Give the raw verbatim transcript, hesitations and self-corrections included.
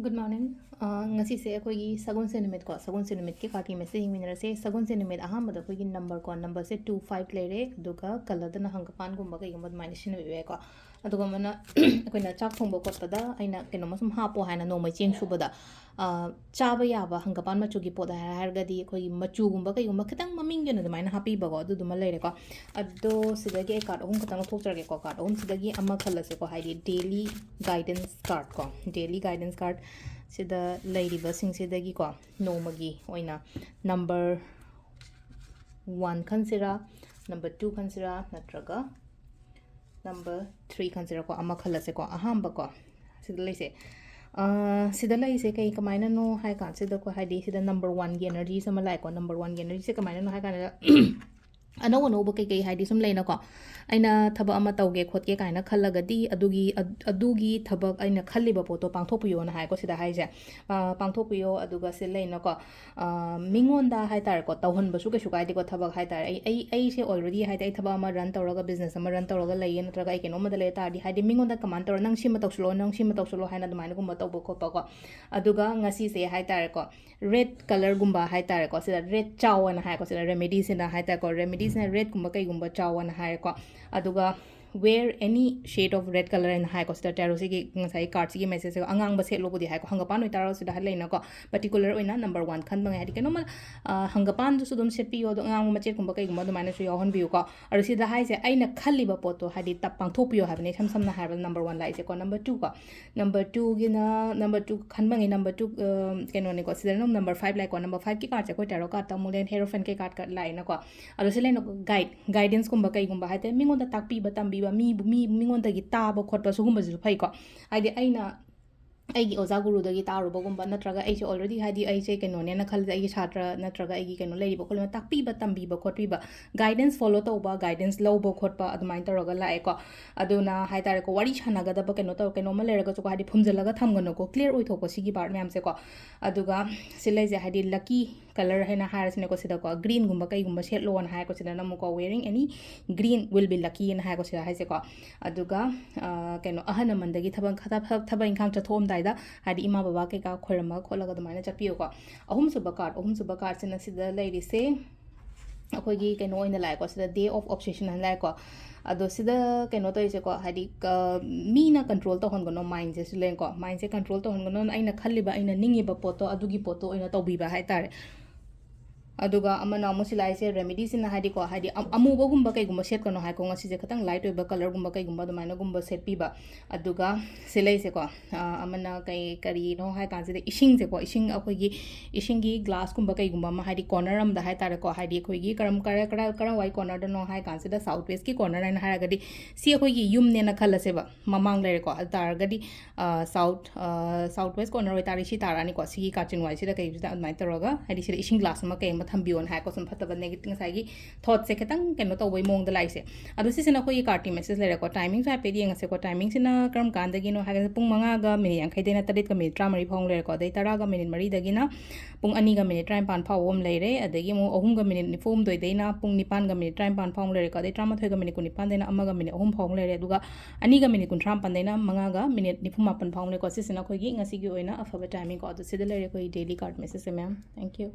Good morning. ꯑ, ꯉꯁꯤꯁꯦ ꯑꯩꯈꯣꯏꯒꯤ ꯁꯒꯣꯜꯁꯦꯟ ꯅꯨꯃꯤꯠꯀꯣ, ꯁꯒꯣꯜꯁꯦꯟ ꯅꯨꯃꯤꯠꯀꯤ card ꯀꯤ message ꯌꯦꯡꯃꯤꯟꯅꯔꯁꯦ꯫ ꯁꯒꯣꯜꯁꯦꯟ ꯅꯨꯃꯤꯠ ꯑꯍꯥꯟꯕꯗ ꯑꯩꯈꯣꯏꯒꯤ number ꯀꯣ, number ꯁꯦ two five ꯂꯩꯔꯦ, ꯑꯗꯨꯒ colour ꯗꯅ ꯍꯪꯒꯄꯥꯟꯒꯨꯝꯕ ꯀꯩꯒꯨꯝꯕ ꯑꯗꯨꯃꯥꯏꯅ ꯁꯤꯖꯤꯟꯅꯕꯤꯕ ꯌꯥꯏꯀꯣ꯫ ꯑꯗꯨꯒ ꯑꯃꯅ ꯑꯩꯈꯣꯏꯅ ꯆꯥꯛ ꯊꯣꯡꯕ ꯈꯣꯠꯄꯗ ꯑꯩꯅ ꯀꯩꯅꯣꯝꯃ ꯁꯨꯝ ꯍꯥꯞꯄꯣ ꯍꯥꯏꯅ ꯅꯣꯡꯃꯩ ꯆꯦꯡ ꯁꯨꯕꯗ, ꯑ, ꯆꯥꯕ ꯌꯥꯕ ꯍꯪꯒꯄꯥꯟ ꯃꯆꯨꯒꯤ ꯄꯣꯠ ꯍꯥꯏꯔꯒꯗꯤ ꯑꯩꯈꯣꯏꯒꯤ ꯃꯆꯨꯒꯨꯝꯕ ꯀꯩꯒꯨꯝꯕ ꯈꯤꯇꯪ ꯃꯃꯤꯡꯒꯤ ꯑꯣꯏꯅ ꯑꯗꯨꯃꯥꯏꯅ ꯍꯥꯞꯄꯤꯕꯀꯣ, ꯑꯗꯨꯗꯨꯃ ꯂꯩꯔꯦꯀꯣ꯫ ꯑꯗꯣ ꯁꯤꯗꯒꯤ ꯑꯩ card ꯑꯍꯨꯝ ꯈꯛꯇꯪ ꯂꯧꯊꯣꯛꯆꯔꯒꯦꯀꯣ꯫ Card ꯑꯍꯨꯝꯁꯤꯗꯒꯤ ꯑꯃ ꯈꯜꯂꯁꯦꯀꯣ, ꯍꯥꯏꯗꯤ daily guidance card ꯀꯣ, daily guidance card ꯁꯤꯗ ꯂꯩꯔꯤꯕꯁꯤꯡꯁꯤꯗꯒꯤꯀꯣ, ꯅꯣꯡꯃꯒꯤ ꯑꯣꯏꯅ number one ꯈꯟꯁꯤꯔꯥ, number two ꯈꯟꯁꯤꯔꯥ, ꯅꯠꯇ꯭ꯔꯒ number three ꯈꯟꯁꯤꯔꯥꯀꯣ, ꯑꯃ ꯈꯜꯂꯁꯦꯀꯣ꯫ ꯑꯍꯥꯟꯕꯀꯣ, ꯁꯤꯗ ꯂꯩꯁꯦ, ꯑ, ꯁꯤꯗ ꯂꯩꯁꯦ ꯀꯩ, ꯀꯃꯥꯏꯅꯅꯣ ꯍꯥꯏ ꯀꯥꯟꯁꯤꯗꯀꯣ, ꯍꯥꯏꯗꯤ ꯁꯤꯗ number one ꯒꯤ energies ꯑꯃ ꯂꯥꯛꯑꯦꯀꯣ꯫ Number one ꯒꯤ energy ꯁꯦ ꯀꯃꯥꯏꯅꯅꯣ ꯍꯥꯏ ꯀꯥꯟꯗ, ꯑꯅꯧ ꯑꯅꯧꯕ ꯀꯩꯀꯩ ꯍꯥꯏꯗꯤ ꯁꯨꯝ ꯂꯩꯅꯀꯣ, ꯑꯩꯅ ꯊꯕꯛ ꯑꯃ ꯇꯧꯒꯦ ꯈꯣꯠꯀꯦ ꯀꯥꯏꯅ ꯈꯜꯂꯒꯗꯤ, ꯑꯗꯨꯒꯤ, ꯑ-, ꯑꯗꯨꯒꯤ ꯊꯕꯛ ꯑꯩꯅ ꯈꯜꯂꯤꯕ ꯄꯣꯠꯇꯣ ꯄꯥꯡꯊꯣꯛꯄꯤꯌꯣꯅ ꯍꯥꯏꯀꯣ ꯁꯤꯗ ꯍꯥꯏꯁꯦ꯫ ꯑ, ꯄꯥꯡꯊꯣꯛꯄꯤꯌꯣ, ꯑꯗꯨꯒ ꯁꯤ ꯂꯩꯅꯀꯣ, ꯑ, ꯃꯤꯉꯣꯟꯗ ꯍꯥꯏ ꯇꯥꯔꯦꯀꯣ, ꯇꯧꯍꯟꯕꯁꯨ ꯀꯩꯁꯨ ꯀꯥꯏꯗꯦꯀꯣ, ꯊꯕꯛ ꯍꯥꯏ ꯇꯥꯔꯦ꯫ ꯑꯩ, ꯑꯩ, ꯑꯩꯁꯦ already ꯍꯥꯏꯗꯤ ꯑꯩ ꯊꯕꯛ ꯑꯃ run ꯇꯧꯔꯒ, business ꯑꯃ run ꯇꯧꯔꯒ ꯂꯩꯌꯦ, ꯅꯠꯇ꯭ꯔꯒ ꯑꯩ ꯀꯩꯅꯣꯝꯃꯗ ꯂꯩ ꯇꯥꯔꯗꯤ, ꯍꯥꯏꯗꯤ ꯃꯤꯉꯣꯟꯗ command ꯇꯧꯔ, "ꯅꯪ ꯁꯤꯃ ꯇꯧꯁꯤꯜꯂꯣ, ꯅꯪ ꯁꯤꯃ ꯇꯧꯁꯤꯜꯂꯣ" ꯍꯥꯏꯅ ꯑꯗꯨꯃꯥꯏꯅꯒꯨꯝꯕ ꯇꯧꯕ ꯈꯣꯠꯄꯀꯣ꯫ ꯑꯗꯨꯒ ꯉꯁꯤꯁꯦ ꯍꯥꯏ ꯇꯥꯔꯦꯀꯣ, red colour ꯒꯨꯝꯕ ꯍꯥꯏ ꯇꯥꯔꯦꯀꯣ, ꯁꯤꯗ red ꯆꯥꯎ ꯑꯅ ꯍꯥꯏꯀꯣ, ꯁꯤꯗ remedy ꯁꯤꯅ ꯍꯥꯏ ꯇꯥꯔꯦꯀꯣ, remedy ꯁꯤꯅ red ꯀꯨꯝꯕ ꯀꯩꯒꯨꯝꯕ ꯆꯥꯎ ꯑꯅ ꯍꯥꯏꯔꯦꯀꯣ꯫ ꯑꯗꯨꯒ wear any shade of red colour ꯍꯥꯏꯅ ꯍꯥꯏꯀꯣ, ꯁꯤꯗ tarot ꯁꯤꯒꯤ ꯉꯁꯥꯏ card ꯁꯤꯒꯤ message ꯁꯦ, "ꯑꯉꯥꯡꯕ ꯁꯦꯠꯂꯣꯕꯨꯗꯤ" ꯍꯥꯏꯀꯣ, ꯍꯪꯒꯄꯥꯟ ꯑꯣꯏꯇꯥꯔꯒꯁꯨ ꯁꯤꯗ ꯂꯩꯅꯀꯣ, particular ꯑꯣꯏꯅ number one ꯈꯟꯕꯉꯩ, ꯍꯥꯏꯗꯤ ꯀꯩꯅꯣꯝꯃ, ꯑ, ꯍꯪꯒꯄꯥꯟꯗꯨꯁꯨ ꯑꯗꯨꯝ ꯁꯦꯠꯄꯤꯌꯣ, ꯑꯗꯣ ꯑꯉꯥꯡꯕ ꯃꯆꯦꯠꯀꯨꯝꯕ ꯀꯩꯒꯨꯝꯕ ꯑꯗꯨꯃꯥꯏꯅꯁꯨ ꯌꯥꯎꯍꯟꯕꯤꯌꯨꯀꯣ꯫ ꯑꯗꯣ ꯁꯤꯗ ꯍꯥꯏꯁꯦ, ꯑꯩꯅ ꯈꯜꯂꯤꯕ ꯄꯣꯠꯇꯣ ꯍꯥꯏꯗꯤ ꯇꯞ ꯄꯥꯡꯊꯣꯛꯄꯤꯌꯣ ꯍꯥꯏꯕꯅꯦ, ꯏꯁꯝ ꯁꯝꯅ ꯍꯥꯏꯔꯕꯗ number one ꯂꯥꯛꯏꯁꯦꯀꯣ꯫ Number two ꯀꯣ, number two ꯈꯟꯕꯉꯩ, number two, ꯑ, ꯀꯩꯅꯣꯅꯤꯀꯣ, ꯁꯤꯗꯅ ꯑꯃꯨꯛ number five ꯂꯥꯛꯑꯦꯀꯣ꯫ Number five ꯀꯤ card ꯁꯦ ꯑꯩꯈꯣꯏ tarot card ꯇ ꯑꯃꯨꯛ ꯂꯩ, Hierophant ꯀꯤ card ꯀ ꯂꯥꯛꯑꯦꯅꯀꯣ꯫ ꯑꯗꯣ ꯁꯤ ꯂꯩꯅ guide, guidance ꯀꯨꯝꯕ ꯀꯩꯒꯨꯝꯕ ꯍꯥꯏ ꯇꯥꯔꯦ, ꯃꯤꯉꯣꯟꯗ ꯇꯥꯛꯄꯤꯕ ꯇꯝꯕꯤꯕ, ꯃꯤꯕꯨ, ꯃꯤ, ꯃꯤꯉꯣꯟꯗꯒꯤ ꯇꯥꯕ ꯈꯣꯠꯄ ꯁꯤꯒꯨꯝꯕꯁꯤꯁꯨ ꯐꯩꯀꯣ꯫ ꯍꯥꯏꯗꯤ ꯑꯩꯅ ꯑꯩꯒꯤ ꯑꯣꯖꯥ ꯒꯨꯔꯨꯗꯒꯤ ꯇꯥꯔꯨꯕꯒꯨꯝꯕ, ꯅꯠꯇ꯭ꯔꯒ ꯑꯩꯁꯦ already ꯍꯥꯏꯗꯤ ꯑꯩꯁꯦ ꯀꯩꯅꯣꯅꯦꯅ ꯈꯜꯂꯦ, ꯑꯩꯒꯤ ꯁꯥꯇ꯭ꯔ ꯅꯠꯇ꯭ꯔꯒ ꯑꯩꯒꯤ ꯀꯩꯅꯣ ꯂꯩꯔꯤꯕ ꯈꯣꯠꯂꯤꯕ ꯇꯥꯛꯄꯤꯕ ꯇꯝꯕꯤꯕ ꯈꯣꯠꯄꯤꯕ, guidance follow ꯇꯧꯕ, guidance ꯂꯧꯕ ꯈꯣꯠꯄ ꯑꯗꯨꯃꯥꯏꯅ ꯇꯧꯔꯒ ꯂꯥꯛꯑꯦꯀꯣ꯫ ꯑꯗꯨꯅ ꯍꯥꯏ ꯇꯥꯔꯦꯀꯣ, ꯋꯥꯔꯤ ꯁꯥꯟꯅꯒꯗꯕ ꯀꯩꯅꯣ ꯇꯧ-, ꯀꯩꯅꯣꯝꯃ ꯂꯩꯔꯒꯁꯨꯀꯣ, ꯍꯥꯏꯗꯤ ꯐꯨꯝꯖꯤꯜꯂꯒ ꯊꯝꯒꯅꯨꯀꯣ, clear ꯑꯣꯏꯊꯣꯛꯄ ꯁꯤꯒꯤ part ꯃꯌꯥꯝꯁꯦꯀꯣ꯫ ꯑꯗꯨꯒ ꯁꯤ ꯂꯩꯁꯦ, ꯍꯥꯏꯗꯤ lucky colour ꯍꯥꯏꯅ ꯍꯥꯏꯔꯁꯤꯅꯦꯀꯣ, ꯁꯤꯗꯀꯣ green ꯒꯨꯝꯕ ꯀꯩꯒꯨꯝꯕ ꯁꯦꯠꯂꯣꯅ ꯍꯥꯏꯀꯣ, ꯁꯤꯗꯅ ꯑꯃꯨꯛꯀꯣ wearing any green will be lucky ꯅ ꯍꯥꯏꯀꯣ, ꯁꯤꯗ ꯍꯥꯏꯁꯦꯀꯣ꯫ ꯑꯗꯨꯒ, ꯑ, ꯀꯩꯅꯣ, ꯑꯍꯜ ꯂꯃꯟꯗꯒꯤ ꯊꯕꯛ, ꯊꯕꯛ, ꯊꯕꯛ ꯏꯪꯈꯥꯡ ꯆꯠꯊꯣꯛꯑꯝꯗꯥꯏ ꯍꯥꯏꯗ, ꯍꯥꯏꯗꯤ ꯏꯃꯥ ꯕꯕꯥ ꯀꯩꯀꯥ ꯈꯣꯏꯔꯝꯃꯒ ꯈꯣꯠꯂꯒ ꯑꯗꯨꯃꯥꯏꯅ ꯆꯠꯄꯤꯌꯨꯀꯣ꯫ ꯑꯍꯨꯝꯁꯨꯕ ꯀꯥꯔꯠ, ꯑꯍꯨꯝꯁꯨꯕ ꯀꯥꯔꯠꯁꯤꯅ ꯁꯤꯗ ꯂꯩꯔꯤꯁꯦ ꯑꯩꯈꯣꯏꯒꯤ ꯀꯩꯅꯣ ꯑꯣꯏꯅ ꯂꯥꯛꯑꯦꯀꯣ, ꯁꯤꯗ Day of Obsession ꯍꯥꯏꯅ ꯂꯥꯛꯑꯦꯀꯣ꯫ ꯑꯗꯣ ꯁꯤꯗ ꯀꯩꯅꯣ ꯇꯧꯔꯤꯁꯦꯀꯣ, ꯍꯥꯏꯗꯤ ꯃꯤꯅ ꯀꯟꯇ꯭ꯔꯣꯜ ꯇꯧꯍꯟꯒꯅꯣ ꯃꯥꯏꯟꯁꯦ ꯁꯤ ꯂꯩꯀꯣ, ꯃꯥꯏꯟꯁꯦ ꯀꯟꯇ꯭ꯔꯣꯜ ꯇꯧꯍꯟꯒꯅꯣ, ꯑꯩꯅ ꯈꯜꯂꯤꯕ, ꯑꯩꯅ ꯅꯤꯡꯉꯤꯕ ꯄꯣꯠꯇꯣ, ꯑꯗꯨꯒꯤ ꯄꯣꯠꯇꯣ ꯑꯣꯏꯅ ꯇꯧꯕꯤꯕ ꯍꯥꯏꯇꯥꯔꯦ꯫ ꯑꯗꯨꯒ ꯑꯃꯅ ꯑꯃꯨꯛ ꯁꯤ ꯂꯥꯛꯏꯁꯦ ꯔꯦꯃꯤꯗꯤꯁꯤꯅ ꯍꯥꯏꯗꯤꯀꯣ, ꯍꯥꯏꯗꯤ ꯑꯃꯨꯕꯒꯨꯝꯕ ꯀꯩꯒꯨꯝꯕ ꯁꯦꯠꯀꯅꯣ ꯍꯥꯏꯀꯣ, ꯉꯁꯤꯁꯦ ꯈꯤꯇꯪ ꯂꯥꯏꯠ ꯑꯣꯏꯕ ꯀꯂꯔꯒꯨꯝꯕ ꯀꯩꯒꯨꯝꯕ ꯑꯗꯨꯃꯥꯏꯅꯒꯨꯝꯕ ꯁꯦꯠꯄꯤꯕ꯫ ꯑꯗꯨꯒ ꯁꯤ ꯂꯩꯁꯦꯀꯣ, ꯑꯃꯅ ꯀꯩ ꯀꯔꯤꯅꯣ ꯍꯥꯏ ꯀꯥꯟꯁꯤꯗ ꯏꯁꯤꯡꯁꯦꯀꯣ, ꯏꯁꯤꯡ ꯑꯩꯈꯣꯏꯒꯤ ꯏꯁꯤꯡꯒꯤ ꯒ꯭ꯂꯥꯁꯀꯨꯝꯕ ꯀꯩꯒꯨꯝꯕ ꯑꯃ, ꯍꯥꯏꯗꯤ ꯀꯣꯔꯅꯔ ꯑꯃꯗ ꯍꯥꯏꯇꯥꯔꯦꯀꯣ, ꯍꯥꯏꯗꯤ ꯑꯩꯈꯣꯏꯒꯤ ꯀꯔꯝ ꯀꯔꯥꯏ ꯀꯔꯥꯏ ꯀꯔꯝꯋꯥꯏ ꯀꯣꯔꯅꯔꯗꯅꯣ ꯍꯥꯏ ꯀꯥꯟꯁꯤꯗ ꯁꯥꯎꯠ ꯋꯦꯁꯀꯤ ꯀꯣꯔꯅꯔ ꯍꯥꯏꯅ ꯍꯥꯏꯔꯒꯗꯤ ꯁꯤ ꯑꯩꯈꯣꯏꯒꯤ ꯌꯨꯝꯅꯦꯅ ꯈꯜꯂꯁꯦꯕ, ꯃꯃꯥꯡ ꯂꯩꯔꯦꯀꯣ꯫ ꯑꯗꯨ ꯇꯥꯔꯒꯗꯤ ꯁꯥꯎꯠ ꯁꯥꯎꯠ ꯋꯦꯁ ꯀꯣꯔꯅꯔ ꯑꯣꯏꯇꯥꯔꯗꯤ ꯁꯤ ꯇꯥꯔꯛꯑꯅꯤꯀꯣ, ꯁꯤꯒꯤ ꯀꯥꯆꯤꯟ ꯋꯥꯏꯁꯤꯗ ꯀꯩꯁꯤꯗ ꯑꯗꯨꯃꯥꯏꯅ ꯇꯧꯔꯒ, ꯍꯥꯏꯗꯤ ꯁꯤꯗ ꯏꯁꯤꯡ ꯒ꯭ꯂꯥꯁ ꯑꯃ ꯀꯩ ꯑꯃ ꯊꯝꯕꯤꯌꯣꯅ ꯍꯥꯏꯀꯣ, ꯁꯨꯝ ꯐꯠꯇꯕ ꯅꯦꯒꯦꯇꯤꯚ ꯉꯁꯥꯏꯒꯤ ꯊꯣꯠꯁꯦ ꯈꯤꯇꯪ ꯀꯩꯅꯣ ꯇꯧꯕꯩ ꯃꯑꯣꯡꯗ ꯂꯥꯛꯏꯁꯦ꯫ ꯑꯗꯣ ꯁꯤꯁꯤꯅ ꯑꯩꯈꯣꯏꯒꯤ ꯀꯥꯔꯠꯀꯤ ꯃꯦꯁꯦꯖ ꯂꯩꯔꯦꯀꯣ꯫ ꯇꯥꯏꯃꯤꯡꯁꯨ ꯍꯥꯏꯐꯦꯠ ꯌꯦꯡꯉꯁꯦꯀꯣ꯫ ꯇꯥꯏꯃꯤꯡꯁꯤꯅ ꯀꯔꯝ ꯀꯥꯟꯗꯒꯤꯅꯣ ꯍꯥꯏꯔꯒꯗꯤ ꯄꯨꯡ ꯃꯉꯥꯒ ꯃꯤꯅꯤꯠ ꯌꯥꯡꯈꯩꯗꯩꯅ ꯇꯔꯦꯠꯀ ꯃꯤꯅꯤꯠ ꯇꯔꯥꯃꯔꯤ ꯐꯥꯎ ꯂꯩꯔꯦꯀꯣ꯫ ꯑꯗꯩ ꯇꯔꯥꯒ ꯃꯤꯅꯤꯠ ꯃꯔꯤꯗꯒꯤꯅ ꯄꯨꯡ ꯑꯅꯤꯒ ꯃꯤꯅꯤꯠ ꯇꯔꯥꯅꯤꯄꯥꯟ ꯐꯥꯎꯕ ꯑꯃ ꯂꯩꯔꯦ꯫ ꯑꯗꯒꯤ ꯑꯃꯨꯛ ꯑꯍꯨꯝꯒ ꯃꯤꯅꯤꯠ ꯅꯤꯐꯨ ꯍꯨꯝꯗꯣꯏꯗꯩꯅ ꯄꯨꯡ ꯅꯤꯄꯥꯟꯒ ꯃꯤꯅꯤꯠ ꯇꯔꯥꯅꯤꯄꯥꯟ ꯐꯥꯎ ꯑꯃ ꯂꯩꯔꯦꯀꯣ꯫ ꯑꯗꯩ ꯇꯔꯥꯃꯥꯊꯣꯏꯒ ꯃꯤꯅꯤꯠ ꯀꯨꯟꯅꯤꯄꯥꯟꯗꯩꯅ ꯑꯃꯒ ꯃꯤꯅꯤꯠ ꯑꯍꯨꯝ ꯐꯥꯎ ꯑꯃ ꯂꯩꯔꯦ꯫ ꯑꯗꯨꯒ ꯑꯅꯤꯒ ꯃꯤꯅꯤꯠ ꯀꯨꯟꯊ꯭ꯔꯥ ꯃꯥꯄꯟꯗꯩꯅ ꯃꯉꯥꯒ ꯃꯤꯅꯤꯠ ꯅꯤꯐꯨ ꯃꯥꯄꯟ ꯐꯥꯎ ꯑꯃ ꯂꯩꯀꯣ꯫ ꯁꯤꯁꯤꯅ ꯑꯩꯈꯣꯏꯒꯤ ꯉꯁꯤꯒꯤ ꯑꯣꯏꯅ ꯑꯐꯕ ꯇꯥꯏꯃꯤꯡꯀꯣ꯫ ꯑꯗꯣ ꯁꯤꯗ ꯂꯩꯔꯦ ꯑꯩꯈꯣꯏ ꯗꯦꯂꯤ ꯀꯥꯔꯠ ꯃꯦꯁꯦꯖꯁꯦ ꯃꯌꯥꯝ꯫ Thank you꯫